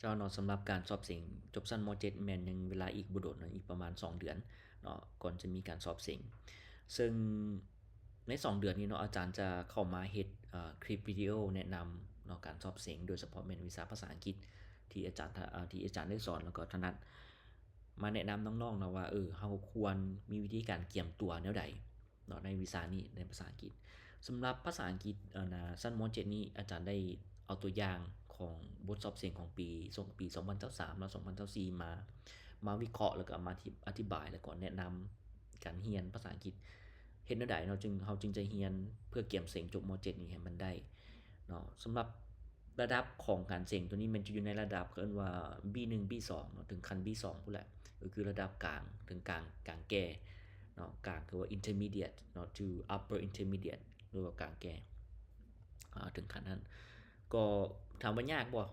ເຈົ້າເນາະ ສຳລັບການສອບເສັງຈົບຊັ້ນ ມ.ເຈັດ ແມ່ນຍັງເວລາອີກບໍ່ດົນເນາະ ອີກປະມານສອງເດືອນເນາະ ກ່ອນຈະມີການສອບເສັງ. ເຊິ່ງໃນສອງເດືອນນີ້ເນາະ ອາຈານຈະເຂົ້າມາເຮັດ ເອີ ຄລິບວິດີໂອແນະນຳເນາະ ການສອບເສັງ ໂດຍສະເພາະແມ່ນວິຊາພາສາອັງກິດທີ່ອາຈານ ເອີ ທີ່ອາຈານໄດ້ສອນ ແລ້ວກໍຖະໜັດ ມາແນະນຳນ້ອງໆເນາະວ່າ ເອີ ເຮົາຄວນມີວິທີການກຽມຕົວແນວໃດ ເນາະ ໃນວິຊານີ້ ໃນພາສາອັງກິດ. ສຳລັບພາສາອັງກິດ ເອີ ນະ ຊັ້ນ ມ.ເຈັດ ນີ້ ອາຈານໄດ້ເອົາຕົວຢ່າງຂອງບົດສອບເສັງຂອງປີ ສອງ ປີສອງພັນຊາວສາມ ແລະ ສອງພັນຊາວສີ່ ມາ ມາວິເຄາະ ແລ້ວກໍມາອະທິ ອະທິບາຍ ແລ້ວກໍແນະນຳການຮຽນພາສາອັງກິດ ເຮັດແນວໃດເນາະ ຈຶ່ງ ເຮົາຈຶ່ງຈະຮຽນເພື່ອກຽມເສັງຈົບ ມ.ເຈັດ ນີ້ໃຫ້ມັນໄດ້ ເນາະ. ສຳລັບລະດັບຂອງການເສັງໂຕນີ້ ແມ່ນຈະຢູ່ໃນລະດັບເອີ້ນວ່າ ບີໜຶ່ງ ບີສອງເນາະ ເຖິງຂັ້ນ ບີສອງ ພຸ້ນແຫຼະ ກໍຄືລະດັບກາງ ເຖິງກາງ ກາງແກ່ເນາະ ກາງຄືວ່າ intermediate ເນາະ to upper intermediate ຫຼືວ່າກາງແກ່ ອາ ເຖິງຂັ້ນນັ້ນ. ກໍຖາມວ່າຍາກບໍ່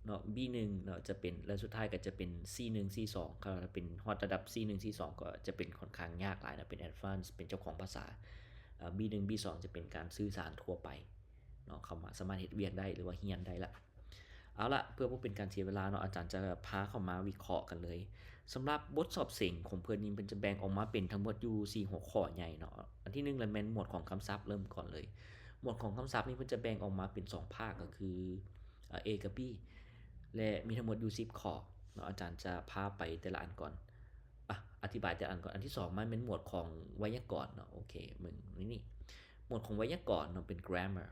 ເນາະ ບີໜຶ່ງເນາະ ຈະເປັນ ແລະ ສຸດທ້າຍກໍຈະເປັນ ຊີໜຶ່ງ ຊີສອງ ຖ້າເປັນຮອດລະດັບ ຊີໜຶ່ງ ຊີສອງ ກໍຈະເປັນຂ້ອນຂ້າງຍາກຫຼາຍເນາະ ເປັນ advance ເປັນເຈົ້າຂອງພາສາ. ອາ ບີໜຶ່ງ ບີສອງ ຈະເປັນການສື່ສານທົ່ວໄປ ເນາະ ເຂົ້າມາສາມາດເຮັດວຽກໄດ້ ຫຼືວ່າຮຽນໄດ້ລະ. ເອົາລະ ເພື່ອບໍ່ເປັນການເສຍເວລາເນາະ ອາຈານຈະພາເຂົ້າມາວິເຄາະກັນເລີຍ. ສຳລັບບົດສອບເສັງຂອງເພິ່ນນີ້ ເພິ່ນຈະແບ່ງອອກມາເປັນທັງໝົດຢູ່ສີ່ຫົວຂໍ້ໃຫຍ່ເນາະ. ອັນທີໜຶ່ງລະແມ່ນໝວດຂອງຄຳສັບ ເລີ່ມກ່ອນເລີຍ. ໝວດຂອງຄຳສັບນີ້ ເພິ່ນຈະແບ່ງອອກມາເປັນສອງພາກ ກໍຄື ເອີ ເອ ກັບ ບີ ແລະ ມີທັງໝົດຢູ່ສິບຂໍ້ເນາະ. ອາຈານຈະພາໄປແຕ່ລະອັນກ່ອນ ອະ ອະທິບາຍແຕ່ລະອັນກ່ອນ. ອັນທີສອງມາແມ່ນໝວດຂອງໄວຍາກອນເນາະ. ໂອເຄ ເບິ່ງໃນນີ້ ໝວດຂອງໄວຍາກອນເນາະ ເປັນ grammar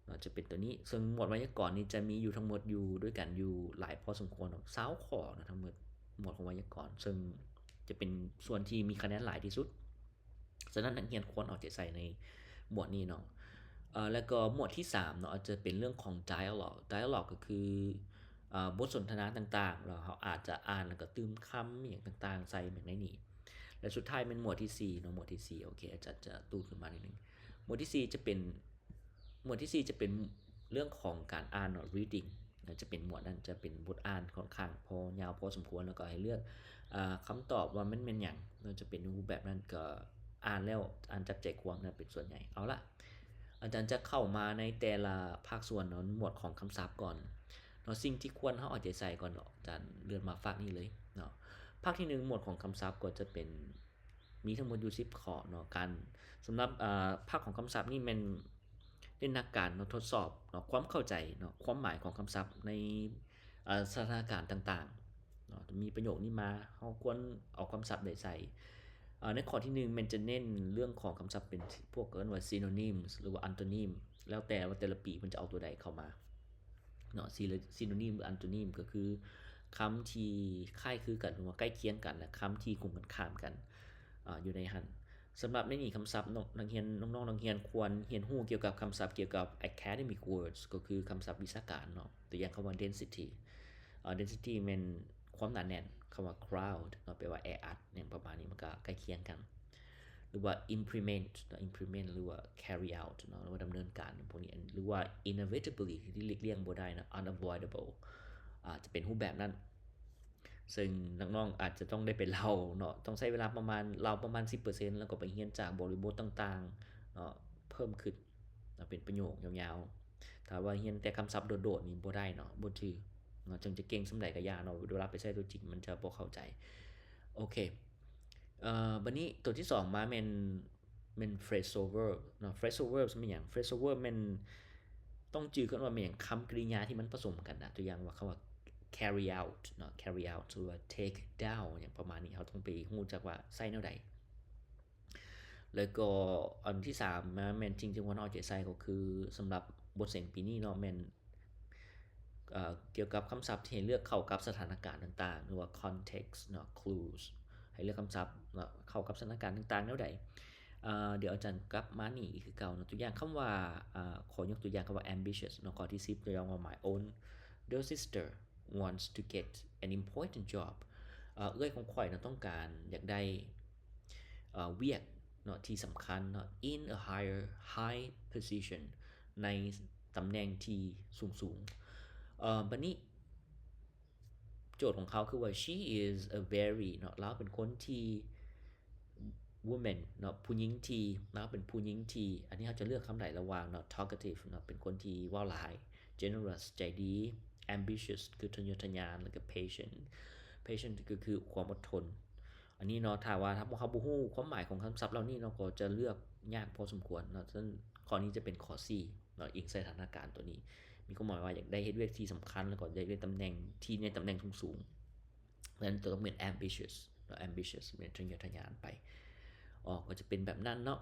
ເນາະ ຈະເປັນຕົວນີ້. ເຊິ່ງໝວດໄວຍາກອນນີ້ຈະມີຢູ່ທັງໝົດຢູ່ ດ້ວຍກັນຢູ່ຫຼາຍພໍສົມຄວນເນາະ ຊາວຂໍ້ເນາະ ທັງໝົດໝວດຂອງໄວຍາກອນ ເຊິ່ງຈະເປັນສ່ວນທີ່ມີຄະແນນຫຼາຍທີ່ສຸດ. ສະນັ້ນນັກຮຽນຄວນເອົາໃຈໃສ່ໃນໝວດນີ້ເນາະ. ເອີ ແລ້ວກໍໝວດທີສາມເນາະ ອາດຈະເປັນເລື່ອງຂອງ dialogue. Dialogue ກໍຄື ເອີ ບົດສົນທະນາຕ່າງໆ ແລ້ວເຮົາອາດຈະອ່ານ ແລ້ວກໍຕື່ມຄຳຫຍັງຕ່າງໆໃສ່ແມ່ນໃນນີ້. ແລະ ສຸດທ້າຍແມ່ນໝວດທີສີ່ເນາະ ໝວດທີສີ່ ໂອເຄ ອາຈານຈະຕູດຂຶ້ນມາໜ້ອຍໜຶ່ງ. ໝວດທີສີ່ຈະເປັນ ໝວດທີສີ່ຈະເປັນເລື່ອງຂອງການອ່ານເນາະ reading ຈະເປັນໝວດນັ້ນ ຈະເປັນບົດອ່ານຂ້ອນຂ້າງພໍຍາວພໍສົມຄວນ ແລ້ວກໍໃຫ້ເລືອກ ເອີ ຄຳຕອບວ່າມັນແມ່ນຫຍັງເນາະ ຈະເປັນຮູບແບບນັ້ນ ກໍອ່ານແລ້ວ ອ່ານຈັບໃຈຄວາມນະເປັນສ່ວນໃຫຍ່. ເອົາລະ ອາຈານຈະເຂົ້າມາໃນແຕ່ລະພາກສ່ວນເນາະ ໝວດຂອງຄຳສັບກ່ອນເນາະ ສິ່ງທີ່ຄວນເຮົາເອົາໃຈໃສ່ກ່ອນເນາະ. ອາຈານເລື່ອນມາພາກນີ້ເລີຍເນາະ. ພາກທີໜຶ່ງ ໝວດຂອງຄຳສັບກໍຈະເປັນ ມີທັງໝົດຢູ່ສິບຂໍ້ເນາະ. ການ ສຳລັບ ເອີ ພາກຂອງຄຳສັບນີ້ແມ່ນເນັ້ນໜັກການເນາະ ທົດສອບເນາະ ຄວາມເຂົ້າໃຈເນາະ ຄວາມໝາຍຂອງຄຳສັບໃນ ເອີ ສະຖານະການຕ່າງໆເນາະ. ມີປະໂຫຍກນີ້ມາ ເຮົາຄວນເອົາຄຳສັບໃດໃສ່. ເອີ ໃນຂໍ້ທີໜຶ່ງແມ່ນຈະເນັ້ນເລື່ອງຂອງຄຳສັບເປັນພວກເອີ້ນວ່າ synonyms ຫຼືວ່າ antonym ແລ້ວແຕ່ວ່າແຕ່ລະປີເພິ່ນຈະເອົາຕົວໃດເຂົ້າມາເນາະ. Syn- synonym ຫຼື antonym ກໍຄືຄຳທີ່ຄ້າຍຄືກັນ ຫຼືວ່າໃກ້ຄຽງກັນ ແລະ ຄຳທີ່ກົງກັນຂ້າມກັນ ອາ ຢູ່ໃນຫັ້ນ. ສຳລັບໃນນີ້ຄຳສັບເນາະ ນັກຮຽນ ນ້ອງໆ ນັກຮຽນຄວນຮຽນຮູ້ກ່ຽວກັບຄຳສັບກ່ຽວກັບ academic words ກໍຄືຄຳສັບວິຊາການເນາະ. ຕົວຢ່າງຄຳວ່າ density ເອີ density ແມ່ນຄວາມໜາແໜ້ນ, ຄຳວ່າ crowd ເນາະ ແປວ່າແອອັດ ຫຍັງປະມານນີ້ ມັນກໍໃກ້ຄຽງກັນ. ຫຼືວ່າ implement ເນາະ implement ຫຼືວ່າ carry out ເນາະ ຫຼືວ່າດຳເນີນການ ພວກນີ້ ຫຼືວ່າ inevitably ທີ່ຫຼີກລ່ຽງບໍ່ໄດ້ເນາະ unavoidable ອາດຈະເປັນຮູບແບບນັ້ນ. ເຊິ່ງນ້ອງໆອາດຈະຕ້ອງໄດ້ໄປເລົ່າເນາະ ຕ້ອງໃຊ້ເວລາປະມານ ເລົ່າປະມານສິບເປີເຊັນ ແລ້ວກໍໄປຮຽນຈາກບໍລິບົດຕ່າງໆເນາະ ເພີ່ມຂຶ້ນເນາະ ເປັນປະໂຫຍກຍາວໆ. ຖ້າວ່າຮຽນແຕ່ຄຳສັບໂດດໆນີ້ບໍ່ໄດ້ເນາະ ບໍ່ຖືກເນາະ ເຖິງຈະເກັ່ງສ່ຳໃດກໍຢ່າເນາະ ເວລາໄປໃຊ້ຕົວຈິງມັນຈະບໍ່ເຂົ້າໃຈ. ໂອເຄ ເອີ ບັດນີ້ຕົວທີສອງມາແມ່ນ ແມ່ນ phrasal verb ເນາະ. Phrasal verb ແມ່ນຫຍັງ? Phrasal verb ແມ່ນ ຕ້ອງຈື່ກ່ອນວ່າແມ່ນຫຍັງ ຄຳກິລິຍາທີ່ມັນປະສົມກັນນະ. ຕົວຢ່າງວ່າຄຳວ່າ carry out ເນາະ carry out ຫຼືວ່າ take down ຫຍັງປະມານນີ້ ເຮົາຕ້ອງໄປຮູ້ຈັກວ່າໃຊ້ແນວໃດ. ແລ້ວກໍອັນທີສາມມາແມ່ນສິ່ງທີ່ຄວນເອົາໃຈໃສ່ກໍຄື ສຳລັບບົດເສັງປີນີ້ເນາະ ແມ່ນ ເອີ ກ່ຽວກັບຄຳສັບທີ່ໃຫ້ເລືອກເຂົ້າກັບສະຖານະການຕ່າງໆ ຫຼືວ່າ context ເນາະ clues ໃຫ້ເລືອກຄຳສັບເນາະ ເຂົ້າກັບສະຖານະການຕ່າງໆແນວໃດ. ເອີ ດຽວອາຈານກັບມານີ້ອີກຄືເກົ່າເນາະ. ຕົວຢ່າງຄຳວ່າ ເອີ ຂໍຍົກຕົວຢ່າງຄຳວ່າ ambitious ເນາະ ຂໍ້ທີສິບ ຕົວຢ່າງວ່າ My own little sister wants to get an important job. ເອີ ເອື້ອຍຂອງຂ້ອຍເນາະ ຕ້ອງການຢາກໄດ້ ເອີ ວຽກເນາະ ທີ່ສຳຄັນເນາະ in a higher, high position ໃນຕຳແໜ່ງທີ່ສູງໆ. ເອີ ບັດນີ້ ໂຈດຂອງເຂົາຄືວ່າ she is a very ເນາະ ລາວເປັນຄົນທີ່ woman ເນາະ ຜູ້ຍິງທີ່ ລາວເປັນຜູ້ຍິງທີ່ ອັນນີ້ເຮົາຈະເລືອກຄຳໃດລະຫວ່າງເນາະ talkative ເນາະ ເປັນຄົນທີ່ເວົ້າຫຼາຍ, generous ໃຈດີ, ambitious ຄືທະເຍີທະຍານ ແລ້ວກໍ patient patient ກໍຄືຄວາມອົດທົນ. ອັນນີ້ເນາະ ຖ້າວ່າ ຖ້າພວກເຮົາບໍ່ຮູ້ຄວາມໝາຍຂອງຄຳສັບເຫຼົ່ານີ້ເນາະ ກໍຈະເລືອກຍາກພໍສົມຄວນເນາະ. ສະນັ້ນ ຂໍ້ນີ້ຈະເປັນຂໍ້ C ເນາະ ອີງໃສ່ສະຖານະການຕົວນີ້ ມີຄວາມໝາຍວ່າຢາກໄດ້ເຮັດວຽກທີ່ສຳຄັນ ແລ້ວກໍຢາກໄດ້ຕຳແໜ່ງທີ່ໃນຕຳແໜ່ງສູງໆ. ສະນັ້ນ ຕ້ອງເປັນ ambitious ເນາະ ambitious ແມ່ນທະເຍີທະຍານໄປ. ອໍ ກໍຈະເປັນແບບນັ້ນເນາະ.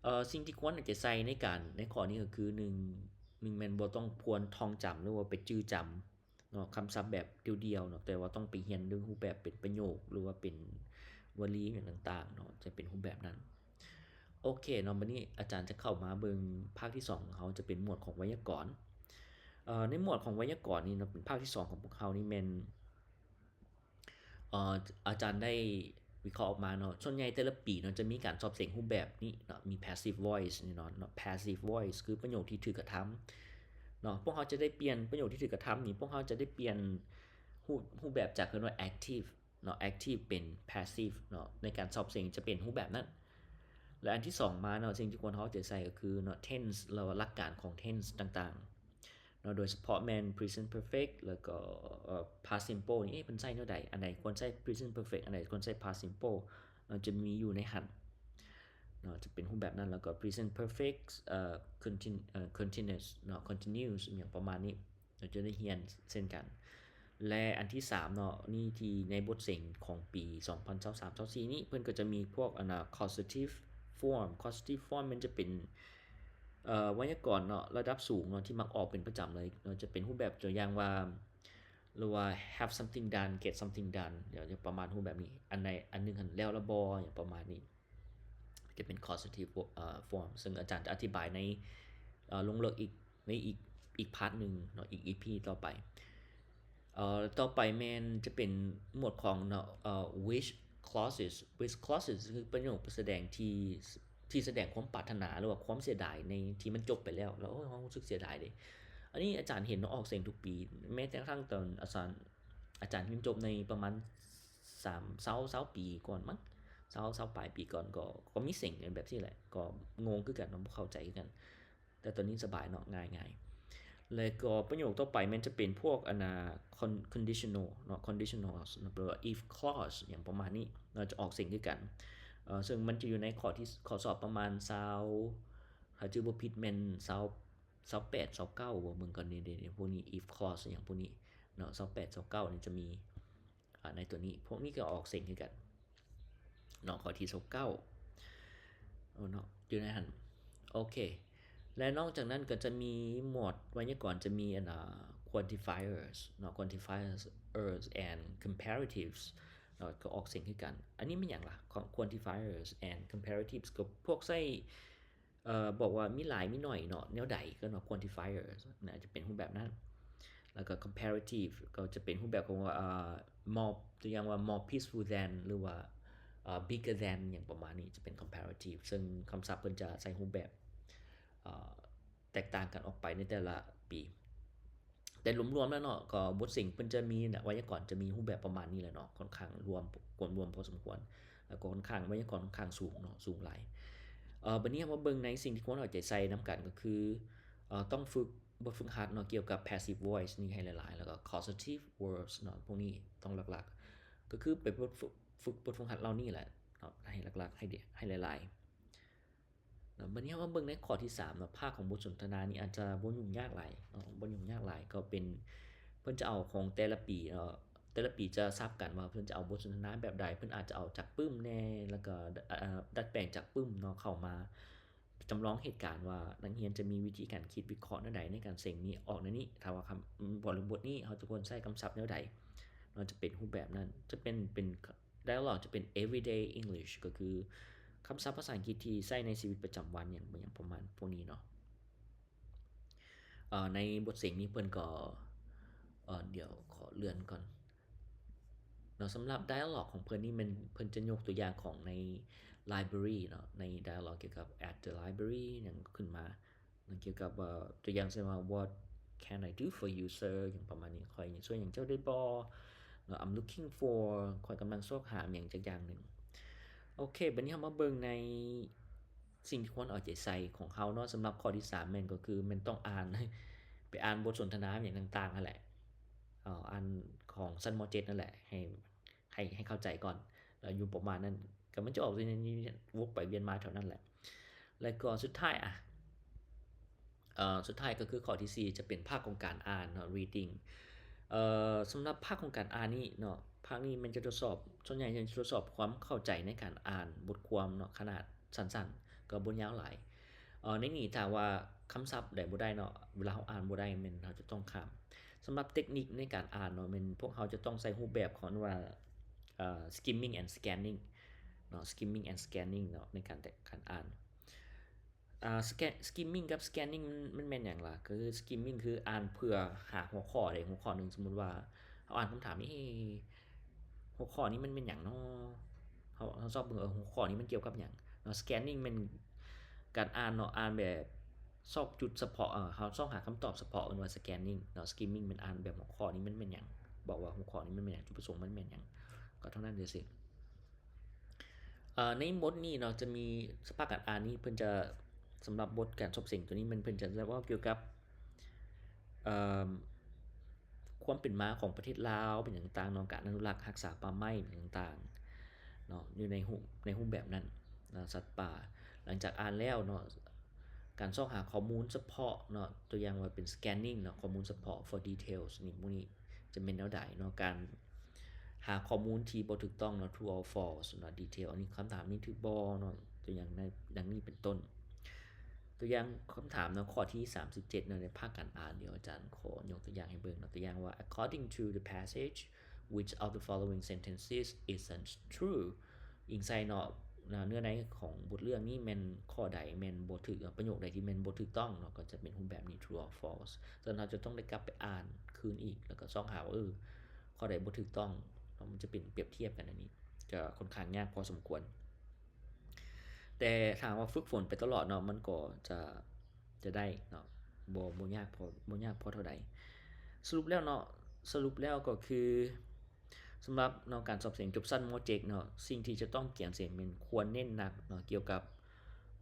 ເອີ ສິ່ງທີ່ຄວນເອົາໃຈໃສ່ໃນການ ໃນຂໍ້ນີ້ກໍຄື ໜຶ່ງ ໜຶ່ງແມ່ນບໍ່ຕ້ອງພວນທ່ອງຈຳ ຫຼືວ່າໄປຈື່ຈຳເນາະ ຄຳສັບແບບດຽວໆເນາະ ແຕ່ວ່າຕ້ອງໄປຮຽນເລື່ອງຮູບແບບເປັນປະໂຫຍກ ຫຼືວ່າເປັນວະລີຫຍັງຕ່າງໆເນາະ ຈະເປັນຮູບແບບນັ້ນ. ໂອເຄເນາະ ບັດນີ້ອາຈານຈະເຂົ້າມາເບິ່ງພາກທີສອງຂອງເຮົາ ຈະເປັນໝວດຂອງໄວຍາກອນ. ເອີ ໃນໝວດຂອງໄວຍາກອນນີ້ເນາະ ເປັນພາກທີສອງຂອງພວກເຮົານີ້ແມ່ນ ເອີ ອາຈານໄດ້ວິເຄາະອອກມາເນາະ ສ່ວນໃຫຍ່ແຕ່ລະປີເນາະ ຈະມີການສອບເສັງຮູບແບບນີ້ເນາະ ມີ passive voice ແນ່ນອນເນາະ passive voice ຄືປະໂຫຍກທີ່ຖືກກະທຳເນາະ. ພວກເຮົາຈະໄດ້ປ່ຽນປະໂຫຍກທີ່ຖືກກະທຳນີ້ ພວກເຮົາຈະໄດ້ປ່ຽນຮູບ ຮູບແບບຈາກເອີ້ນວ່າ active ເນາະ active ເປັນ passive ເນາະ ໃນການສອບເສັງຈະເປັນຮູບແບບນັ້ນ. ແລະ ອັນທີສອງມາເນາະ ສິ່ງທີ່ຄວນເຮົາເອົາໃຈໃສ່ກໍຄືເນາະ tense ຫຼືວ່າຫຼັກການຂອງ tense ຕ່າງໆ ເນາະ ໂດຍສະເພາະແມ່ນ present perfect ແລ້ວກໍ ເອີ past simple ນີ້ ເອະ ເພິ່ນໃຊ້ແນວໃດ? ອັນໃດຄວນໃຊ້ present perfect ອັນໃດຄວນໃຊ້ past simple ເນາະ ຈະມີຢູ່ໃນຫັ້ນເນາະ ຈະເປັນຮູບແບບນັ້ນ. ແລ້ວກໍ present perfect ເອີ contin ເອີ continuous ເນາະ continuous ຫຍັງປະມານນີ້ ເຮົາຈະໄດ້ຮຽນເຊັ່ນກັນ. ແລະ ອັນທີສາມເນາະ ນີ້ທີ່ໃນບົດເສັງຂອງປີສອງພັນຊາວສາມ ຊາວສີ່ນີ້ ເພິ່ນກໍຈະມີພວກ ອັນນ່າ causative form causative form ມັນຈະເປັນ ເອີ ໄວຍາກອນເນາະ ລະດັບສູງເນາະ ທີ່ມັກອອກເປັນປະຈຳເລີຍເນາະ ຈະເປັນຮູບແບບຕົວຢ່າງວ່າ ຫຼືວ່າ have something done get something done ດຽວຈະປະມານຮູບແບບນີ້ ອັນໃດອັນໜຶ່ງຫັ້ນແລ້ວລະບໍ່ ຫຍັງປະມານນີ້ ຈະເປັນ causative ເອີ form ເຊິ່ງອາຈານຈະອະທິບາຍໃນ ເອີ ລົງເລິກອີກ ໃນອີກ ອີກພາດໜຶ່ງເນາະ ອີກ ອີພີ ຕໍ່ໄປ. ເອີ ຕໍ່ໄປແມ່ນຈະເປັນໝວດຂອງເນາະ ເອີ wish clauses wish clauses ຄືປະໂຫຍກສະແດງທີ່ ທີ່ສະແດງຄວາມປາດຖະໜາ ຫຼືວ່າຄວາມເສຍດາຍໃນທີ່ມັນຈົບໄປແລ້ວ ແລ້ວ ໂອ້ຍ ເຮົາຮູ້ສຶກເສຍດາຍເດ້. ອັນນີ້ອາຈານເຫັນເນາະ ອອກສຽງທຸກປີ ແມ້ແຕ່ກະທັ້ງຕອນອາຈານ ອາຈານຮຽນຈົບໃນປະມານສາມ ຊາວ ຊາວປີກ່ອນມັ້ງ ຊາວ ຊາວປາຍປີກ່ອນ ກໍ ກໍມີເສັງແບບນີ້ແຫຼະ ກໍງົງຄືກັນເນາະ ບໍ່ເຂົ້າໃຈຄືກັນ. ແຕ່ຕອນນີ້ສະບາຍເນາະ ງ່າຍໆ. ແລ້ວກໍປະໂຫຍກຕໍ່ໄປແມ່ນຈະເປັນພວກ ອັນນ່າ con conditional ເນາະ conditional ແປວ່າ if clause ຫຍັງປະມານນີ້ເນາະ ຈະອອກສຽງຄືກັນ. ເອີ ເຊິ່ງມັນຈະຢູ່ໃນຂໍ້ທີ່ ຂໍ້ສອບປະມານຊາວ ຖ້າຈື່ບໍ່ຜິດແມ່ນຊາວ ຊາວແປດ ຊາວເກົ້າ ບໍ່ ເບິ່ງກ່ອນ ນີ້ ນີ້ ພວກນີ້ if clause ຫຍັງພວກນີ້ເນາະ ຊາວແປດ ຊາວເກົ້າ ນີ້ຈະມີ ອາ ໃນຕົວນີ້ ພວກນີ້ກໍອອກສຽງຄືກັນເນາະ ຂໍ້ທີຊາວເກົ້າ ເນາະ ຢູ່ໃນຫັ້ນ. ໂອເຄ ແລະ ນອກຈາກນັ້ນກໍຈະມີໝວດໄວຍາກອນ ຈະມີ ອັນ ອາ quantifiers ເນາະ quantifiers and comparatives ເນາະ ກໍອອກສຽງຄືກັນ. ອັນນີ້ແມ່ນຫຍັງລະ quantifiers and comparatives ກໍພວກໃຊ້ ເອີ ບອກວ່າມີຫຼາຍມີໜ້ອຍເນາະ ແນວໃດ ເອີ້ນວ່າ quantifiers ນະ ຈະເປັນຮູບແບບນັ້ນ. ແລ້ວກໍ comparative ກໍຈະເປັນຮູບແບບຂອງວ່າ ເອີ more ຕົວຢ່າງວ່າ more peaceful than ຫຼືວ່າ ເອີ bigger than ຫຍັງປະມານນີ້ ຈະເປັນ comparative ເຊິ່ງຄຳສັບເພິ່ນຈະໃຊ້ຮູບແບບ ເອີ ແຕກຕ່າງກັນອອກໄປໃນແຕ່ລະປີ. ແຕ່ລວມໆແລ້ວເນາະ ກໍບົດເສັງເພິ່ນຈະມີນະ ໄວຍາກອນຈະມີຮູບແບບປະມານນີ້ແຫຼະເນາະ ຂ້ອນຂ້າງລວມ ກວມລວມພໍສົມຄວນ ແລ້ວກໍຂ້ອນຂ້າງ ໄວຍາກອນຂ້ອນຂ້າງສູງເນາະ ສູງຫຼາຍ. ເອີ ບັດນີ້ເຮົາມາເບິ່ງໃນສິ່ງທີ່ຄວນເອົາໃຈໃສ່ນຳກັນ ກໍຄື ເອີ ຕ້ອງຝຶກບົດຝຶກຫັດເນາະ ກ່ຽວກັບ passive voice ນີ້ໃຫ້ຫຼາຍໆ ແລ້ວກໍ causative verbs ເນາະ ພວກນີ້ຕ້ອງຫຼັກໆ ກໍຄືໄປຝຶກ ຝຶກບົດຝຶກຫັດເຫຼົ່ານີ້ແຫຼະເນາະ ໃຫ້ຫຼັກໆ ໃຫ້ ໃຫ້ຫຼາຍໆ. ເນາະ ບັດນີ້ເຮົາມາເບິ່ງໃນຂໍ້ທີສາມເນາະ ພາກຂອງບົດສົນທະນານີ້ອາດຈະບໍ່ຫຍຸ້ງຍາກຫຼາຍເນາະ ບໍ່ຫຍຸ້ງຍາກຫຼາຍ ກໍເປັນ ເພິ່ນຈະເອົາຂອງແຕ່ລະປີເນາະ ແຕ່ລະປີຈະສັບກັນວ່າເພິ່ນຈະເອົາບົດສົນທະນາແບບໃດ ເພິ່ນອາດຈະເອົາຈາກປຶ້ມແດ່ ແລ້ວກໍ ອາ ດັດແປງຈາກປຶ້ມເນາະ ເຂົ້າມາຈຳລອງເຫດການວ່ານັກຮຽນຈະມີວິທີການຄິດວິເຄາະແນວໃດໃນການເສັງນີ້ ອອກແນວນີ້ ຖ້າວ່າຄຳ ບໍລິບົດນີ້ເຮົາຈະຄວນໃຊ້ຄຳສັບແນວໃດເນາະ ຈະເປັນຮູບແບບນັ້ນ ຈະເປັນ ເປັນ dialogue ຈະເປັນ everyday English ກໍຄືຄຳສັບພາສາອັງກິດທີ່ໃຊ້ໃນຊີວິດປະຈຳວັນ ຫຍັງ ຫຍັງປະມານພວກນີ້ເນາະ. ເອີ ໃນບົດເສັງນີ້ເພິ່ນກໍ ເອີ ດຽວຂໍເລື່ອນກ່ອນເນາະ ສຳລັບ dialogue ຂອງເພິ່ນນີ້ແມ່ນເພິ່ນຈະຍົກຕົວຢ່າງຂອງໃນ library ເນາະ ໃນ dialogue ກ່ຽວກັບ at the library ຫຍັງຂຶ້ນມາ ກ່ຽວກັບວ່າ ຕົວຢ່າງເຊັ່ນວ່າ What can I do for you, sir? ຫຍັງປະມານນີ້ ຂ້ອຍຊ່ວຍຫຍັງເຈົ້າໄດ້ບໍ່? ເນາະ I'm looking for ຂ້ອຍກຳລັງຊອກຫາຫຍັງຈັກຢ່າງໜຶ່ງ. ໂອເຄ ບັດນີ້ເຮົາມາເບິ່ງໃນສິ່ງທີ່ຄວນເອົາໃຈໃສ່ຂອງເຮົາເນາະ ສຳລັບຂໍ້ທີສາມແມ່ນ ກໍຄືແມ່ນຕ້ອງອ່ານ ໄປອ່ານບົດສົນທະນາຫຍັງຕ່າງໆຫັ້ນແຫຼະ ເອີ່ ອ່ານຂອງຊັ້ນ ມ.ເຈັດ ນັ້ນແຫຼະ ໃຫ້ ໃຫ້ ໃຫ້ເຂົ້າໃຈກ່ອນ ແລ້ວຢູ່ປະມານນັ້ນ ກໍມັນຈະອອກວຽນ ວົນໄປວຽນມາແຖວນັ້ນແຫຼະ. ແລ້ວກໍສຸດທ້າຍ ອະ ເອີ່ ສຸດທ້າຍກໍຄືຂໍ້ທີສີ່ ຈະເປັນພາກຂອງການອ່ານເນາະ reading. ເອີ່ ສຳລັບພາກຂອງການອ່ານນີ້ເນາະ ພາກນີ້ແມ່ນຈະທົດສອບ ສ່ວນໃຫຍ່ຈະທົດສອບຄວາມເຂົ້າໃຈໃນການອ່ານບົດຄວາມເນາະ ຂະໜາດສັ້ນໆ ກໍບໍ່ຍາວຫຼາຍ. ເອີ່ ໃນນີ້ຖ້າວ່າຄຳສັບໃດບໍ່ໄດ້ເນາະ ເວລາເຮົາອ່ານບໍ່ໄດ້ ແມ່ນເຮົາຈະຕ້ອງຂ້າມ. ສຳລັບເຕັກນິກໃນການອ່ານເນາະ ແມ່ນພວກເຮົາຈະຕ້ອງໃຊ້ຮູບແບບຂອງວ່າ ເອີ່ skimming and scanning ເນາະ skimming and scanning ເນາະ ໃນການ ການອ່ານ. ອ່າ scan- skimming ກັບ scanning ມັນ ມັນແມ່ນຫຍັງລະ? ກໍຄື skimming ຄືອ່ານເພື່ອຫາຫົວຂໍ້ໃດຫົວຂໍ້ໜຶ່ງ. ສົມມຸດວ່າເຮົາອ່ານຄຳຖາມ ເອ ຫົວຂໍ້ນີ້ມັນແມ່ນຫຍັງເນາະ? ເຮົາ ເຮົາຊອກເບິ່ງ ເອີ ຫົວຂໍ້ນີ້ມັນກ່ຽວກັບຫຍັງເນາະ. Scanning ແມ່ນການອ່ານເນາະ ອ່ານແບບຊອກຈຸດສະເພາະ ເອີ ເຮົາຊອກຫາຄຳຕອບສະເພາະ ເອີ້ນວ່າ scanning ເນາະ. Skimming ແມ່ນອ່ານແບບຫົວຂໍ້ນີ້ມັນແມ່ນຫຍັງ ບອກວ່າຫົວຂໍ້ນີ້ມັນແມ່ນຫຍັງ ຈຸດປະສົງມັນແມ່ນຫຍັງ ກໍເທົ່ານັ້ນເລີຍ. ເອີ່ ໃນບົດນີ້ເນາະ ຈະມີສະພາບການອ່ານນີ້ ເພິ່ນຈະ ສຳລັບບົດການສອບເສັງຕົວນີ້ ມັນ ເພິ່ນຈະເວົ້າກ່ຽວກັບ ເອີ່ມ ຄວາມເປັນມາຂອງປະເທດລາວເປັນຫຍັງຕ່າງເນາະ ການອະນຸລັກຮັກສາປ່າໄມ້ເປັນຫຍັງຕ່າງເນາະ ຢູ່ໃນຮູບ ໃນຮູບແບບນັ້ນເນາະ ສັດປ່າ. ຫຼັງຈາກອ່ານແລ້ວເນາະ ການຊອກຫາຂໍ້ມູນສະເພາະເນາະ ຕົວຢ່າງວ່າເປັນ scanning ເນາະ ຂໍ້ມູນສະເພາະ for details ນີ້ ໝູ່ນີ້ຈະແມ່ນແນວໃດເນາະ ການຫາຂໍ້ມູນທີ່ບໍ່ຖືກຕ້ອງເນາະ true or false ເນາະ detail ອັນນີ້ຄຳຖາມນີ້ຖືກບໍ່ເນາະ ຕົວຢ່າງໃນ ດັ່ງນີ້ເປັນຕົ້ນ. ຕົວຢ່າງຄຳຖາມເນາະ ຂໍ້ທີສາມສິບເຈັດເນາະ ໃນພາກການອ່ານ ດຽວອາຈານຂໍຍົກຕົວຢ່າງໃຫ້ເບິ່ງເນາະ ຕົວຢ່າງວ່າ according to the passage, which of the following sentences isn't true? ອີງໃສ່ເນາະ ເນື້ອໃນຂອງບົດເລື່ອງນີ້ແມ່ນຂໍ້ໃດແມ່ນບໍ່ຖືກ ປະໂຫຍກໃດທີ່ແມ່ນບໍ່ຖືກຕ້ອງເນາະ ກໍຈະເປັນຮູບແບບນີ້ true or false. ສ່ວນເຮົາຈະຕ້ອງໄດ້ກັບໄປອ່ານຄືນອີກ ແລ້ວກໍຊອກຫາວ່າ ເອີ ຂໍ້ໃດບໍ່ຖືກຕ້ອງເນາະ ມັນຈະເປັນປຽບທຽບກັນ ອັນນີ້ກໍຄ່ອນຂ້າງຍາກພໍສົມຄວນ. ແຕ່ຖ້າຫາກວ່າຝຶກຝົນໄປຕະຫຼອດເນາະ ມັນກໍຈະ ຈະໄດ້ເນາະ ບໍ່ ບໍ່ຍາກພໍ ບໍ່ຍາກພໍເທົ່າໃດ. ສະຫຼຸບແລ້ວເນາະ ສະຫຼຸບແລ້ວກໍຄື ສຳລັບເນາະ ການສອບເສັງຈົບຊັ້ນ ມ.ເຈັດ ເນາະ ສິ່ງທີ່ຈະຕ້ອງກຽມເສັງແມ່ນຄວນເນັ້ນໜັກເນາະ ກ່ຽວກັບ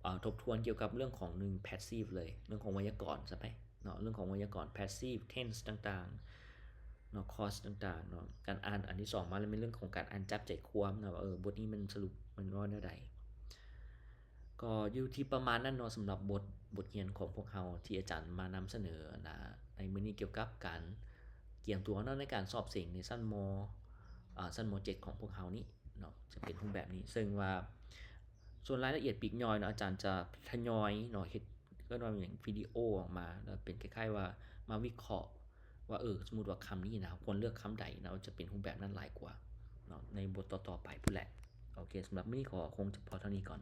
ເອີ່ ທົບທວນກ່ຽວກັບເລື່ອງຂອງ ໜຶ່ງ passive ເລີຍ ເລື່ອງຂອງໄວຍາກອນຊະໄປເນາະ ເລື່ອງຂອງໄວຍາກອນ passive, tense ຕ່າງໆເນາະ clause ຕ່າງໆເນາະ. ການອ່ານອັນທີສອງມາແລ້ວ ແມ່ນເລື່ອງຂອງການອ່ານຈັບໃຈຄວາມເນາະ ວ່າ ເອີ ບົດນີ້ມັນສະຫຼຸບມັນເວົ້າແນວໃດ. ກໍຢູ່ທີ່ປະມານນັ້ນເນາະ ສຳລັບບົດ ບົດຮຽນຂອງພວກເຮົາທີ່ອາຈານມານຳສະເໜີນະ ໃນມື້ນີ້ ກ່ຽວກັບການກຽມຕົວເນາະ ໃນການສອບເສັງໃນຊັ້ນ ມ ອາ ຊັ້ນ ມ.ເຈັດ ຂອງພວກເຮົານີ້ເນາະ ຈະເປັນຮູບແບບນີ້ ເຊິ່ງວ່າສ່ວນລາຍລະອຽດປີກຍ່ອຍເນາະ ອາຈານຈະທະຍອຍເນາະ ເຮັດ ເອີ້ນວ່າຫຍັງ ວິດີໂອອອກມາ ແລ້ວເປັນຄ້າຍໆວ່າມາວິເຄາະວ່າ ເອີ ສົມມຸດວ່າຄຳນີ້ນະ ເຮົາຄວນເລືອກຄຳໃດເນາະ ຈະເປັນຮູບແບບນັ້ນຫຼາຍກວ່າເນາະ ໃນບົດຕໍ່ໆໄປພຸ້ນແຫຼະ. ໂອເຄ ສຳລັບມື້ນີ້ກໍຄົງຈະພໍເທົ່ານີ້ກ່ອນ.